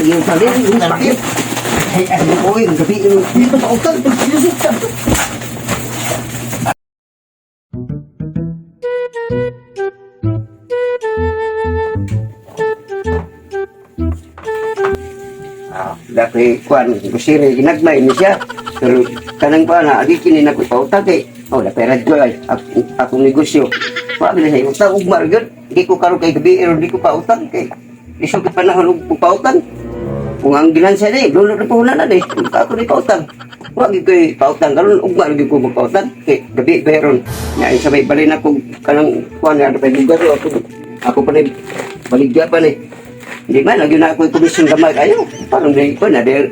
Yung sabi, yung sakit. Ay, ano ko, yung gabi, yung dito pa utang. Ah, dati kuan kusiri ginagmay ni siya. Pero kanang pa na agi kini na ko pautang kay oh la pera ko ay akong negosyo. Wa gid sa utang ugma ra gyud. Di ko karon kay gabi ron di ko pautang kay lisod kay panahon og pautang. Kung ang ginansya ni, dulo na puhunan na ni. Ako ni pautang. Wa gid koy pautang karon ugma ra gyud ko magpautang kay gabi pa ron. Nya sa may balin ako kanang kuan nga pa lugar ako ako pa ni baligya pa ni. Hindi man, lagi na ako yung komisyon gamay kayo. Parang di ko na, di,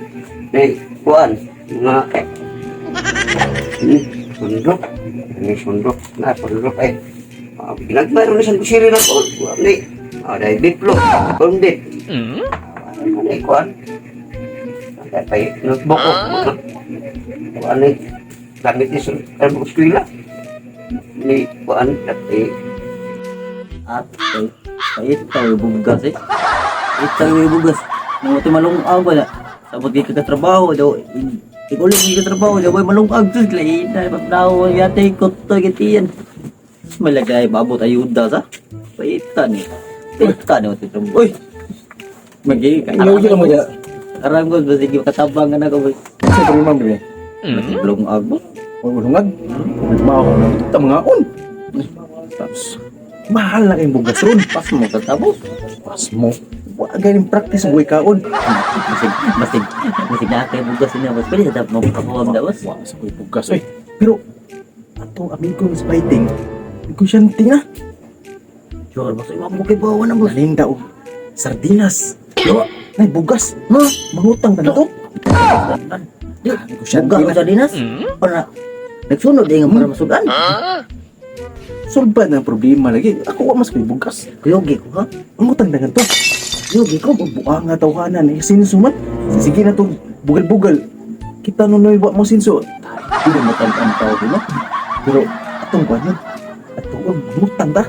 di, kuan, mga, sundok, ini sundok, na, sundok, eh. Ah, ginagmay ron isang kusiri na ko, kuan, ni, ah, dahil biplo, kundi. Ano na, kuan. Kaya tayo, notebook ko, kuan, ni, gamit ni, sa eskwela. Ni, kuan, dati, At eh, ay itaw yung bugas eh. Itaw yung bugas. Nung ito malungag ba na. Sabot kay kagatrabaho daw. Ikulo kay kagatrabaho daw boy malungag sus lain na pagdaw yate kuto gitian. Malagay babot ayuda sa. Paita ni. Paita ni ito. Uy. Magi kay. Ayaw yun mo dyan. Aram ko ba sige katabang na ko boy. Sa problema mo rin. Masig lungag mo. Huwag ulungag. Problema ako. Ito mga on. Tapos, mahal na kayong bugas ron. Pas mo katabos. Pas mo. Wala ganing practice buhay kaon. Masig masig masig na kay bugas niya boss. Pwede sa dap mo kakuha daw boss. Wala sa ko'y bugas. Oy, pero, atong amigo sa fighting, negosyante na. Sure boss, iwa mo kay bawa na boss. Nalinda og sardinas. Yawa, nay bugas. Ma, mangutang ta na to. Di, Negosyante buga na. sa dinas. Para nagsunod din nga para masudan. Solba na ang problema lagi. Ako wa mas ko'y bugas. Kuyogi ko ha. Mangutang na to. Kuyogi ko. Buang nga tawhanan eh sinso man. Sige na to bugal-bugal. Kita nunoy wa mo sinso. Hindi mo ang tao ko no. Pero atong kuan yun. Atong ang mangutang ta.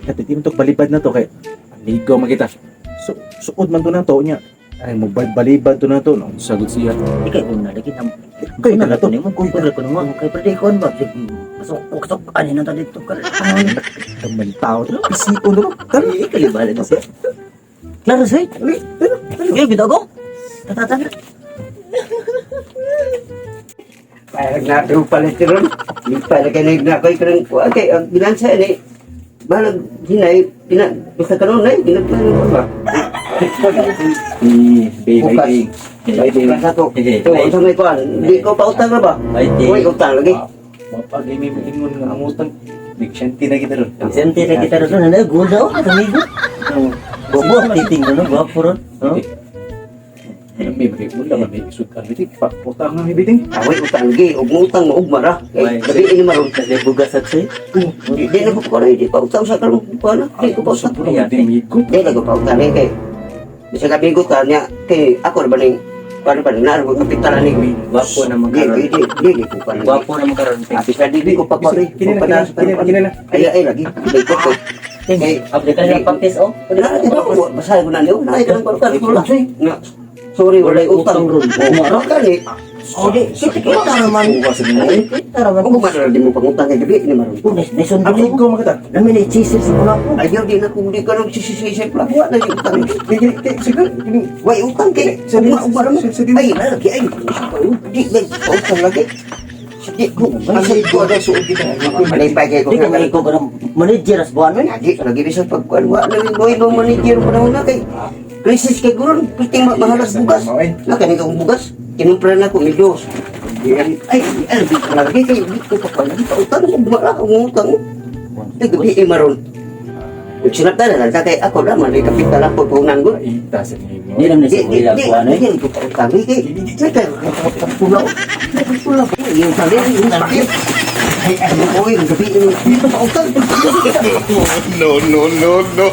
At di mo to balibad na to kay amigo makita. So suod man to na to niya. Ay mo balibad to na to no. Sagot siya. Di kay una lagi na. Kay na to. Nimo Kuy ko ko nimo kay pwede ko ba. Pasok pasok ani na ta dito ka. Taman tao to. Pisito to. Tara. Ay kalibala na siya. Klaro say. Yo gid ako. Tata tata. Parang natro pala siya ron. Di pala ka na ko'y kanang kuwan kay ang ginansya ni. Balag hinay, gina, basta kanon na ginagmay mo ba? Bukas. Baby. Bukas ako. So, unsa may kuwan? Di ko pautang na ba? Fighting. Uy, utang lagi. Mapag may ingon nga ang utang. Negosyante na kita ron. Sente na kita ron na gold daw amigo. Bobo titing no gwapo ron. Oh. May wala man may isud ka biting. Utang nga may biting. Away utang lagi, ug utang mo ugma ra. Kay gabi ini maron. Kasi bugas at say. Di di na ko kuwan, di pa utang sa karon kuwan. Di ko pautang. Wala man amigo. Di na ko pautang ni kay. Bisa gabi ko ta niya kay ako ra ba ning kuwan ba ning naroon ko kapital ni. Gwapo na Di magkaroon. di di di di ko kuwan. Gwapo na magkaroon. Apis na di ko pa kuwan. Kini na, kini na, kini na. Ay ay lagi. Di ko ko. Kay Update ka na practice oh. Wala na basahin ko na niyo. Nakita lang ko ko lang. Nga, sorry, wala utang ron. Umaro ka ni. Oh, di, kita kita naman. Bukas mo eh. Kita naman. Kung maroon di mo pangutang kay gabi ni maroon. Oh, naison ko. Amigo makita. Nami na chisel sa pula ko. Ayaw di na kung di ka nang sisisisip lang. Wala na yung utang. Kini kini siguro kini Way utang kay. Sa Ugma ugma mo. Ay, lagi ay. Di na utang lagi. Sige ko. Asa amigo ada suod kita. Malipay kay ko. Di ko may ko kanang manager as buwan man. Lagi lagi bisa pagkuan wa na yung boy mo manager panahon na kay krisis kay guron piting mahalas bugas. Na kani kong bugas. Kinumpra na ko mildos. Ay, ay, di ko lagi kay di ko pa lagi pa utang ko bumara ang utang. Di gabi eh, maron. Kung sinabta na lang kay ako ra man ay kapital ako puhunan ko. Ita sa nimo. Di naman Di sa di kuya di buwan eh. di ko pa utang kay. Kay kay pula. Pula. Yung sabi yung sakit. Ay, ano ko yung gabi yung dito pa utang. No, no, no, no.